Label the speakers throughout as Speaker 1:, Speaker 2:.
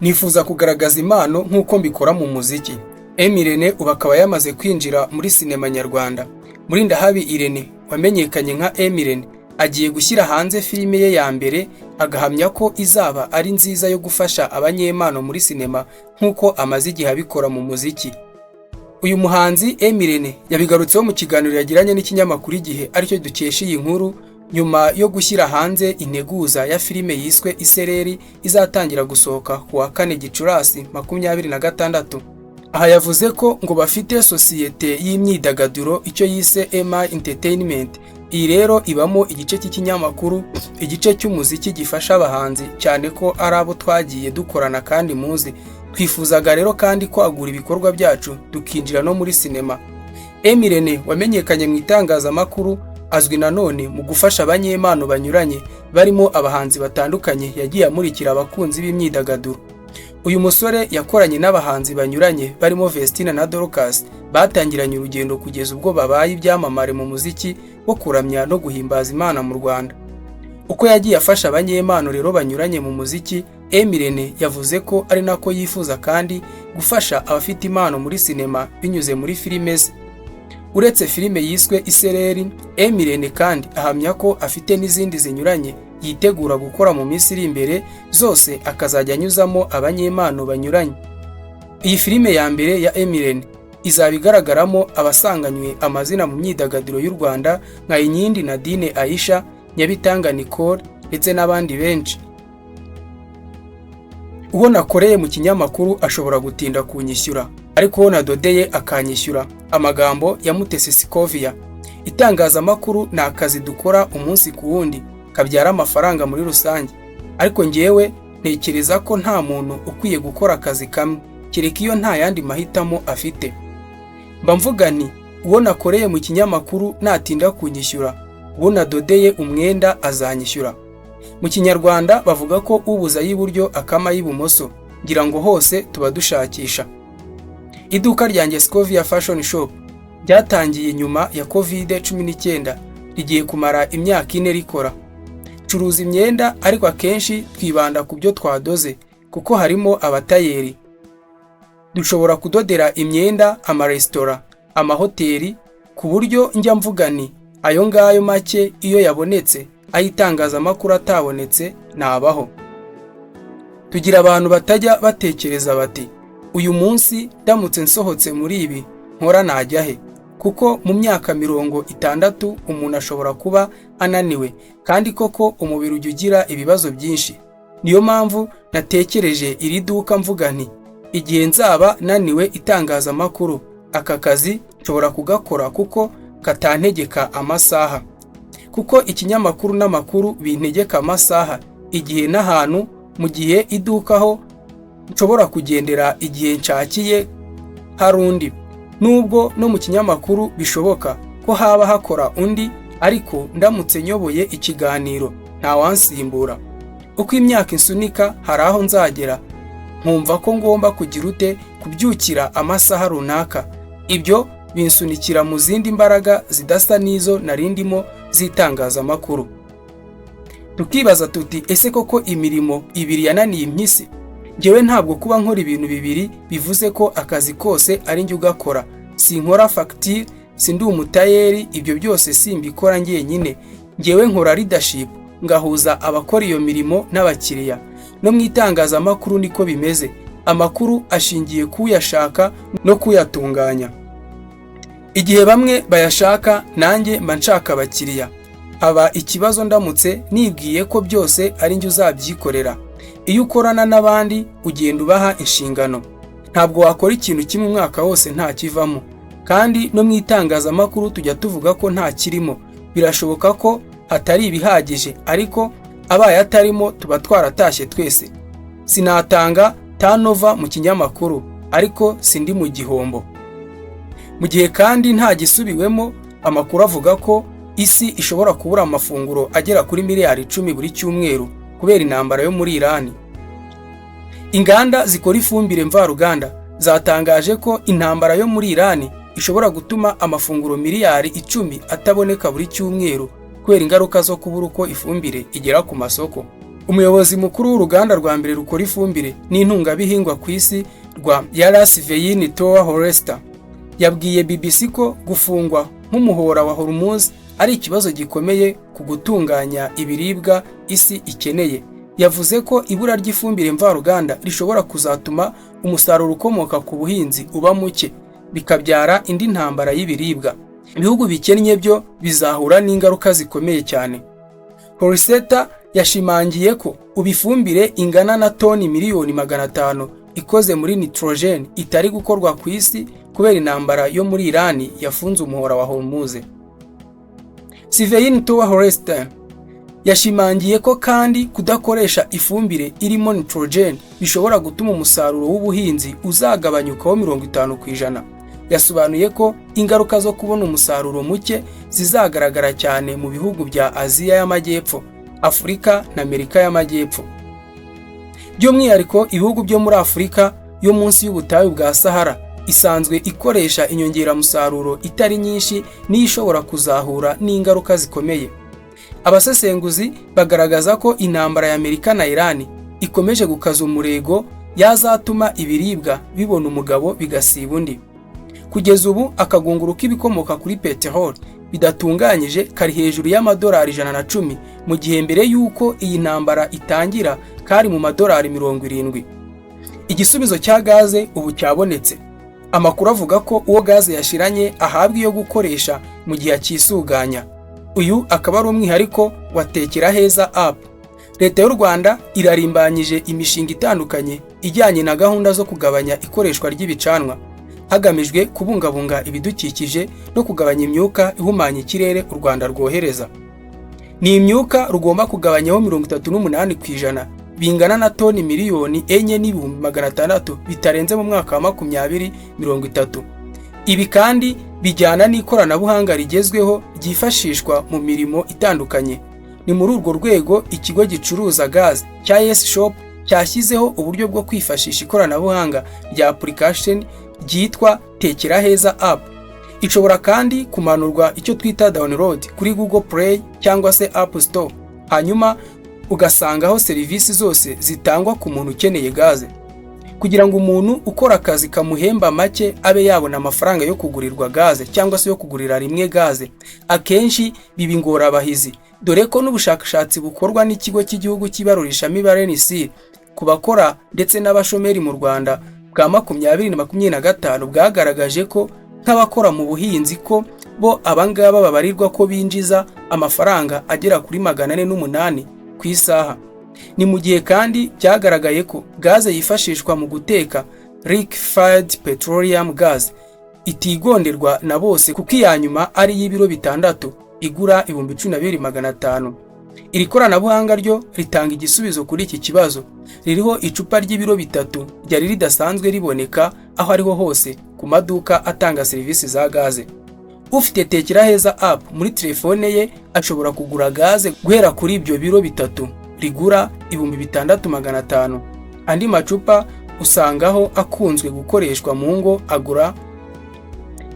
Speaker 1: Nifuza kugaragaza impano nk'uko mbikora mu muziki. M Irene ubu akaba yamaze kwinjira muri sinema nyarwanda. Murindahabi Irene wamenyekanye nka M Irene agiye gushyira hanze filime ye ya mbere, agahamya ko izaba ari nziza yo gufasha abanyempano muri sinema nk'uko amaze igihe abikora mu muziki. Uyu muhanzi M Irene yabigarutseho mu kiganiro yagiranye n'ikinyamakuru Igihe, aricyo dukesha iyi nkuru, nyuma yo gushyira hanze integuza ya filime yiswe Isereri, izatangira gusohoka ku wa 4 Gicurasi 26. Aha yavuze ko ngo bafite sosiyete y'imyidagaduro, icyo yise MI Entertainment. Iyi rero ibamo igice cy'ikinyamakuru, igice cy'umuziki gifasha abahanzi, cyane ko ari abo twagiye dukorana kandi muzi. Twifuzaga rero kandi kwagura ibikorwa byacu, tukinjira no muri sinema. M Irene wamenyekanye mu itangazamakuru azwi nanone mu gufasha abanyempano banyuranye, barimo abahanzi batandukanye yagiye amurikira abakunzi b'imyidagaduro. Uyu musore yakoranye n'abahanzi banyuranye barimo Vestine na Dorcas, batangiranye urugendo kugeza ubwo babaye ibyamamare mu muziki wo kuramya no guhimbaza Imana mu Rwanda. Uko yagiye afasha abanyempano rero banyuranye mu muziki, M Irene yavuze ko ari nako yifuza kandi gufasha abafite impano muri sinema binyuze muri filime ze. Uretse filime yiswe Isereri, M Irene kandi ahamya ko afite n'izindi zinyuranye yitegura gukora mu minsi iri imbere, zose akazajya anyuzamo abanyempano banyuranye. Iyi filime ya mbere ya M Irene izaba igaragaramo abasanganywe amazina mu myidagaduro y'u Rwanda nka Inkindi Nadine Aisha, Nyabitanga Nicole ndetse n'abandi benshi. Uwo nakoreye mu kinyamakuru ashobora gutinda kunyishyura, ariko uwo nadodeye akanyishyura. Amagambo ya Mutesi Scovia. Itangazamakuru ni akazi dukora umunsi ku wundi kabyara amafaranga muri rusange, ariko ngewe ntekereza ko nta muntu ukwiye gukora akazi kamwe kereka iyo nta yandi mahitamo afite. Mba mvuga nti uwo nakoreye mu kinyamakuru natinda kunyishyura, uwo nadodeye umwenda azanyishyura. Mu Kinyarwanda bavuga ko ubuza ay'iburyo akama ay'ibumoso, ngira ngo hose tuba dushakisha. Iduka ryanjye Scovia Fashion Shop ryatangiye nyuma ya Covid-19, rigiye kumara imyaka 4 rikora. Curuza imyenda, ariko akenshi twibanda ku byo twadoze kuko harimo abatayeri. Dushobora kudodera imyenda amaresitora, amahoteli, ku buryo njya mvuga nti ayo ngayo make iyo yabonetse, ay'itangazamakuru atabonetse nabaho. Tugira abantu batajya batekereza bati uyu munsi ndamutse nsohotse muri ibi nkora najya he? Kuko mu myaka 60 umuntu ashobora kuba ananiwe, kandi koko umubiri ujya ugira ibibazo byinshi. Niyo mpamvu natekereje iri duka mvuga nti igihe nzaba naniwe itangazamakuru, aka kazi nshobora kugakora kuko katantegeka amasaha. Kuko ikinyamakuru n'amakuru bintegeka amasaha, igihe n'ahantu, mu gihe iduka ho nshobora kugendera igihe nshakiye hari undi. Nubwo no mu kinyamakuru bishoboka ko haba hakora undi, ariko ndamutse nyoboye ikiganiro ntawansimbura. Uko imyaka insunika, hari aho nzagera nkumva ko ngomba kugira ute, kubyukira amasaha runaka. Ibyo binsunikira mu zindi mbaraga zidasa n'izo narindimo z'itangazamakuru. Tukibaza tuti ese koko imirimo ibiri yananiye impyisi? Ngewe ntabwo kuba nkora ibintu bibiri bivuze ko akazi kose ari njye ugakora. Sinkora fagitire, sindi umutayeri, ibyo byose simbikora njyenyine. Ngewe nkora leadership, ngahuza abakora iyo mirimo n'abakiriya. No mu itangazamakuru niko bimeze. Amakuru ashingiye kuyashaka no kuyatunganya. Igihe bamwe bayashaka, nanjye mba nshaka abakiriya. Haba ikibazo ndamutse nibwiye ko byose ari njye uzabyikorera. Iyo ukorana n'abandi ugenda ubaha inshingano. Ntabwo wakora ikintu kimwe umwaka wose nta kivamo. Kandi no mu itangazamakuru tujya tuvuga ko nta kirimo. Birashoboka ko hatari ibihagije, ariko abaye atarimo tuba twaratashye twese. Sinatanga turnover mu kinyamakuru, ariko sindi mu gihombo. Mu gihe kandi nta gisubiwemo, amakuru avuga ko isi ishobora kubura amafunguro agera kuri miliyari 10 buri cyumweru kubera intambara yo muri Irani. Inganda zikora ifumbire mvaruganda zatangaje ko intambara yo muri Irani ishobora gutuma amafunguro miliyari 10 ataboneka buri cyumweru kubera ingaruka zo kubura uko ifumbire igera ku masoko. Umuyobozi mukuru w'uruganda rwa mbere rukora ifumbire n'intungabihingwa ku isi rwa Yara, Svein Tore Holsether, yabwiye BBC ko gufungwa nk'umuhora wa Hormuz ari ikibazo gikomeye ku gutunganya ibiribwa isi ikeneye. Yavuze ko ibura ry'ifumbire mvaruganda rishobora kuzatuma umusaruro ukomoka ku buhinzi uba muke, bikabyara indi ntambara y'ibiribwa. Ibihugu bikennye byo bizahura n'ingaruka zikomeye cyane. Holsether yashimangiye ko ubu ifumbire ingana na toni miliyoni 500 ikoze muri nitrogen itari gukorwa ku isi kubera intambara yo muri Irani yafunze umuhora wa Hormuz. Svein Tore Holsether yashimangiye ko kandi kudakoresha ifumbire irimo nitrogen bishobora gutuma umusaruro w'ubuhinzi uzagabanyukaho 50%. Yasobanuye ko ingaruka zo kubona umusaruro muke zizagaragara cyane mu bihugu bya Aziya y'Amajyepfo, Afurika na Amerika y'Amajyepfo. By'umwihariko ibihugu byo muri Afurika yo munsi y'ubutayu bwa Sahara isanzwe ikoresha inyongeramusaruro itari nyinshi niyo ishobora kuzahura n'ingaruka zikomeye. Abasesenguzi bagaragaza ko intambara ya Amerika na Irani ikomeje gukaza umurego yazatuma ibiribwa bibona umugabo bigasiba undi. Kugeza ubu akagunguru k'ibikomoka kuri peteroli bidatunganyije kari hejuru y'amadolari 110, mu gihe mbere y'uko iyi ntambara itangira kari mu madolari 70. Igisubizo cya gaze ubu cyabonetse. Amakuru avuga ko uwo gaze yashiranye ahabwa iyo gukoresha mu gihe akisuganya. Uyu akaba ari umwihariko wa Tekera Heza app. Leta y'u Rwanda irarimbanyije imishinga itandukanye ijyanye na gahunda zo kugabanya ikoreshwa ry'ibicanwa, hagamijwe kubungabunga ibidukikije no kugabanya imyuka ihumanya ikirere u Rwanda rwohereza. Ni imyuka rugomba kugabanyaho 38%, bingana na toni miliyoni 4.600 bitarenze mu mwaka wa 2030. Ibi kandi bijyana n'ikoranabuhanga rigezweho ryifashishwa mu mirimo itandukanye. Ni muri urwo rwego ikigo gicuruza gaze cya Yes Shop cyashyizeho uburyo bwo kwifashisha ikoranabuhanga rya application ryitwa Tekera Heza app. Ishobora kandi kumanurwa, icyo twita download, kuri Google Play cyangwa se App Store, hanyuma ugasangaho serivisi zose zitangwa ku muntu ukeneye gaze. Kugira ngo umuntu ukora akazi kamuhemba make abe yabona amafaranga yo kugurirwa gaze cyangwa se yo kugurira rimwe gaze, akenshi biba ingorabahizi, dore ko n'ubushakashatsi bukorwa n'Ikigo cy'Igihugu cy'Ibarurishamibare NISR ku bakora ndetse n'abashomeri mu Rwanda bwa 2025 bwagaragaje ko nk'abakora mu buhinzi ko bo abangaba babarirwa ko binjiza amafaranga agera kuri 408 ku isaha. Ni mu gihe kandi byagaragaye ko gaze yifashishwa mu guteka, liquefied petroleum gas, itigonderwa na bose, kuko iya nyuma ari iy'ibiro 6 igura 12,500. Iri koranabuhanga ryo ritanga igisubizo kuri iki kibazo. Ririho icupa ry'ibiro 3 ryari ridasanzwe riboneka aho ariho hose ku maduka atanga serivisi za gaze. Ufite Tekera Heza app muri telefone ye ashobora kugura gaze guhera kuri ibyo biro 3 rigura 6,500. Andi macupa usangaho akunzwe gukoreshwa mu ngo agura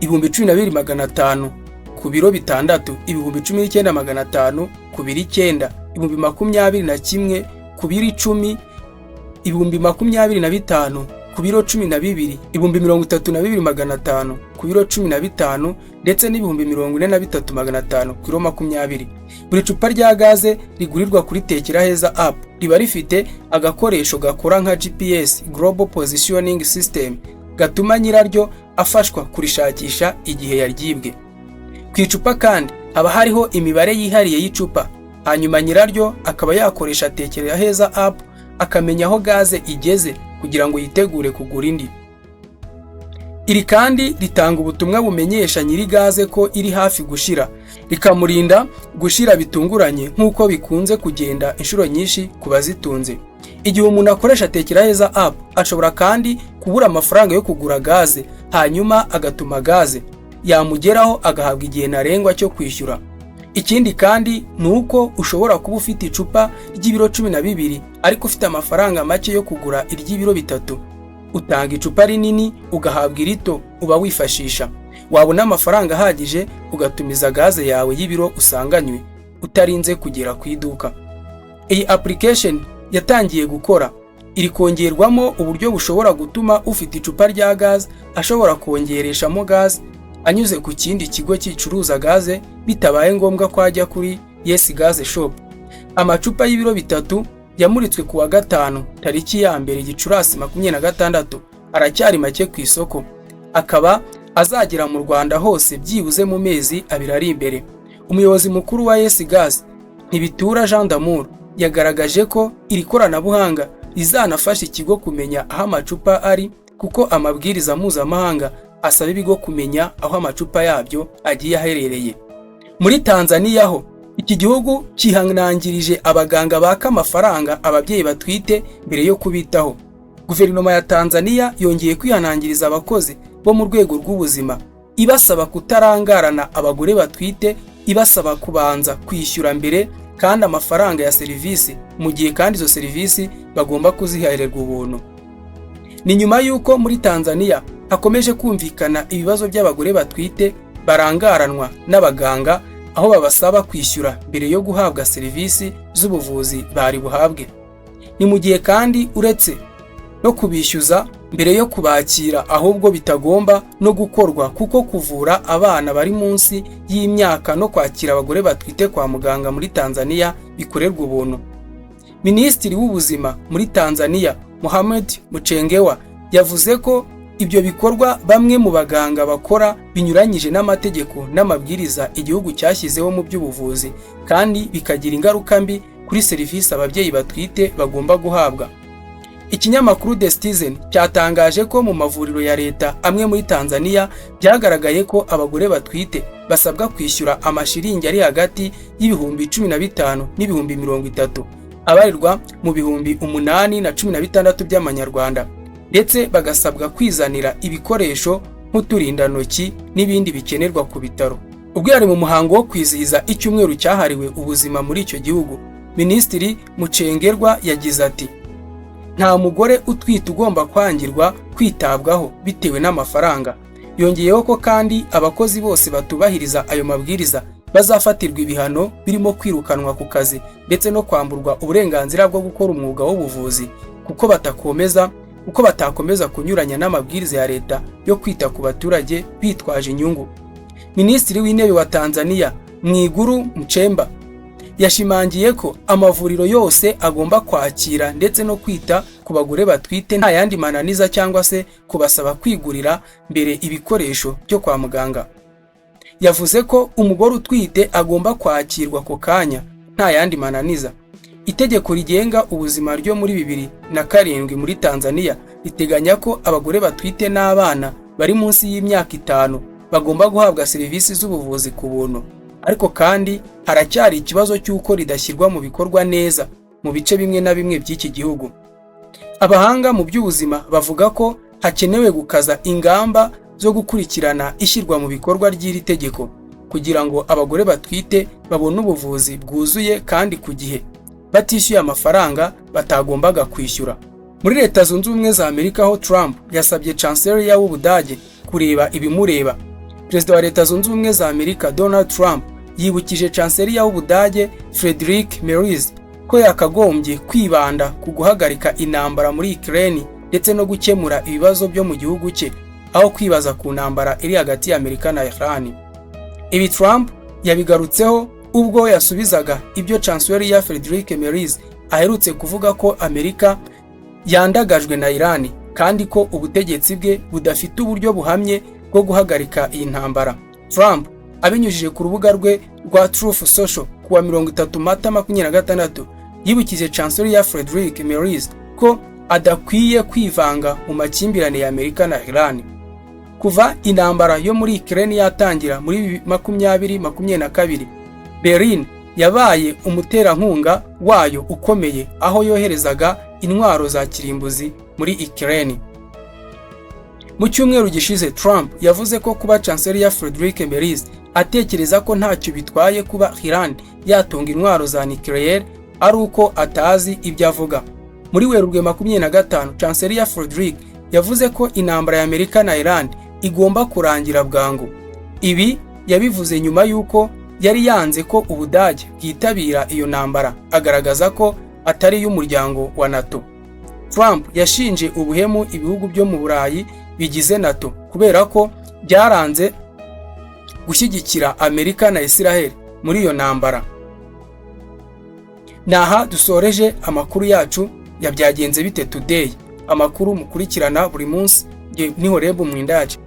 Speaker 1: 12,500 ku biro 6, 19,500 ku biro 9, 21,000 ku biro 10, 25,000 ku biro 12, 32,500 ku biro 15, ndetse n'43,500 ku biro 20. Buri cupa rya gaze rigurirwa kuri Tekera Heza app riba rifite agakoresho gakora nka GPS, Global Positioning System, gatuma nyiraryo afashwa kurishakisha igihe yaryibwe. Ku icupa kandi haba hariho imibare yihariye y'icupa, hanyuma nyiraryo akaba yakoresha Tekera Heza app akamenya aho gaze igeze kugira ngo yitegure kugura indi. Iri kandi ritanga ubutumwa bumenyesha nyiri gaze ko iri hafi gushira, rikamurinda gushira bitunguranye nk'uko bikunze kugenda inshuro nyinshi ku bazitunze. Igihe umuntu akoresha Tekera Heza app ashobora kandi kubura amafaranga yo kugura gaze, hanyuma agatuma gaze yamugeraho agahabwa igihe ntarengwa cyo kwishyura. Ikindi kandi ni uko ushobora kuba ufite icupa ry'ibiro 12 ariko ufite amafaranga make yo kugura iry'ibiro 3. Utanga icupa rinini ugahabwa irito uba wifashisha, wabona amafaranga ahagije ugatumiza gaze yawe y'ibiro usanganywe utarinze kugera ku iduka. Iyi application yatangiye gukora, iri kongerwamo uburyo bushobora gutuma ufite icupa rya gaze ashobora kongereshamo gaze anyuze ku kindi kigo gicuruza gaze, bitabaye ngombwa ko ajya kuri Yes Gas Shop. Amacupa y'ibiro 3 yamuritswe ku wa gatanu tariki ya 1 Gicurasi 26 aracyari make ku isoko, akaba azagera mu Rwanda hose byibuze mu mezi 2 ari imbere. Umuyobozi mukuru wa Yes Gas, Ntibitura Jean d'Amour, yagaragaje ko iri koranabuhanga rizanafasha ikigo kumenya aho amacupa ari, kuko amabwiriza mpuzamahanga asaba ibigo kumenya aho amacupa yabyo agiye aherereye. Muri Tanzania ho, iki gihugu cyihanangirije abaganga baka amafaranga ababyeyi batwite mbere yo kubitaho. Guverinoma ya Tanzania yongeye kwihanangiriza abakozi bo mu rwego rw'ubuzima, ibasaba kutarangarana abagore batwite, ibasaba kubanza kwishyura mbere kandi amafaranga ya serivisi, mu gihe kandi izo serivisi bagomba kuzihererwa ubuntu. Ni nyuma y'uko muri Tanzania hakomeje kumvikana ibibazo by'abagore batwite barangaranwa n'abaganga, aho babasaba kwishyura mbere yo guhabwa serivisi z'ubuvuzi bari buhabwe. Ni mu gihe kandi uretse no kubishyuza mbere yo kubakira, ahubwo bitagomba no gukorwa, kuko kuvura abana bari munsi y'imyaka no kwakira abagore batwite kwa muganga muri Tanzania bikorerwa ubuntu. Minisitiri w'ubuzima muri Tanzania, Mohamed Mchengerwa, yavuze ko ibyo bikorwa bamwe mu baganga bakora binyuranyije n'amategeko n'amabwiriza igihugu cyashyizeho mu by'ubuvuzi, kandi bikagira ingaruka mbi kuri serivisi ababyeyi batwite bagomba guhabwa. Ikinyamakuru The Citizen cyatangaje ko mu mavuriro ya leta amwe muri Tanzania byagaragaye ko abagore batwite basabwa kwishyura amashiringi ari hagati y'15,000 n' 30,000, abarirwa mu 8,000 na 16 by'amanyarwanda, ndetse bagasabwa kwizanira ibikoresho nk'uturindantoki n'ibindi bikenerwa ku bitaro. Ubwo yari mu muhango wo kwizihiza icyumweru cyahariwe ubuzima muri icyo gihugu, Minisitiri Mchengerwa yagize ati: "Nta mugore utwite ugomba kwangirwa kwitabwaho bitewe n'amafaranga." Yongeyeho ko kandi abakozi bose batubahiriza ayo mabwiriza bazafatirwa ibihano birimo kwirukanwa ku kazi ndetse no kwamburwa uburenganzira bwo gukora umwuga w'ubuvuzi, kuko batakomeza kunyuranya n'amabwiriza ya leta yo kwita ku baturage bitwaje inyungu. Minisitiri w'Intebe wa Tanzania, Mwigulu Nchemba, yashimangiye ko amavuriro yose agomba kwakira ndetse no kwita ku bagore batwite nta yandi mananiza cyangwa se kubasaba kwigurira mbere ibikoresho byo kwa muganga. Yavuze ko umugore utwite agomba kwakirwa ako kanya nta yandi mananiza. Itegeko rigenga ubuzima ryo muri 2007 muri Tanzania riteganya ko abagore batwite n'abana bari munsi y'imyaka 5 bagomba guhabwa serivisi z'ubuvuzi ku buntu, ariko kandi haracyari ikibazo cy'uko ridashyirwa mu bikorwa neza mu bice bimwe na bimwe by'iki gihugu. Abahanga mu by'ubuzima bavuga ko hakenewe gukaza ingamba zo gukurikirana ishyirwa mu bikorwa ry'iri tegeko, kugira ngo abagore batwite babone ubuvuzi bwuzuye kandi ku gihe, batishyuye amafaranga batagombaga kwishyura. Muri Leta Zunze Ubumwe za Amerika ho, Trump yasabye Chancellor w'Ubudage kureba ibimureba. Perezida wa Leta Zunze Ubumwe za Amerika, Donald Trump, yibukije Chancellor w'Ubudage, Friedrich Merz, ko yakagombye kwibanda ku guhagarika intambara muri Ukraine ndetse no gukemura ibibazo byo mu gihugu cye, aho kwibaza ku ntambara iri hagati ya Amerika na Iran. Ibi Trump yabigarutseho ubwo yasubizaga ibyo Chancellor Friedrich Merz aherutse kuvuga ko Amerika yandagajwe na Iran, kandi ko ubutegetsi bwe budafite uburyo buhamye bwo guhagarika iyi ntambara. Trump, abinyujije ku rubuga rwe rwa Truth Social kuwa 30 Mata 26, yibukije Chancellor Friedrich Merz ko adakwiye kwivanga mu makimbirane ya Amerika na Iran. Kuva intambara yo muri Ukraine yatangira muri 2022, Berlin yabaye umuterankunga wayo ukomeye, aho yoherezaga intwaro za kirimbuzi muri Ukraine. Mu cyumweru gishize, Trump yavuze ko kuba Chancellor Friedrich Merz atekereza ko ntacyo bitwaye kuba Iran yatunga intwaro za nucléaire ari uko atazi ibyo avuga. Muri Werurwe 25, Chancellor Friedrich yavuze ko intambara ya Amerika na Iran igomba kurangira bwangu. Ibi yabivuze nyuma y'uko yari yanze ko Ubudage bwitabira iyo ntambara, agaragaza ko atari iy'umuryango wa NATO. Trump yashinje ubuhemu ibihugu byo mu Burayi bigize NATO kubera ko byaranze gushyigikira Amerika na Israel muri iyo ntambara. Naha dusoreje amakuru yacu ya Byagenze Bite Today, amakuru mukurikirana buri munsi. Niho Rebu Mwindaje.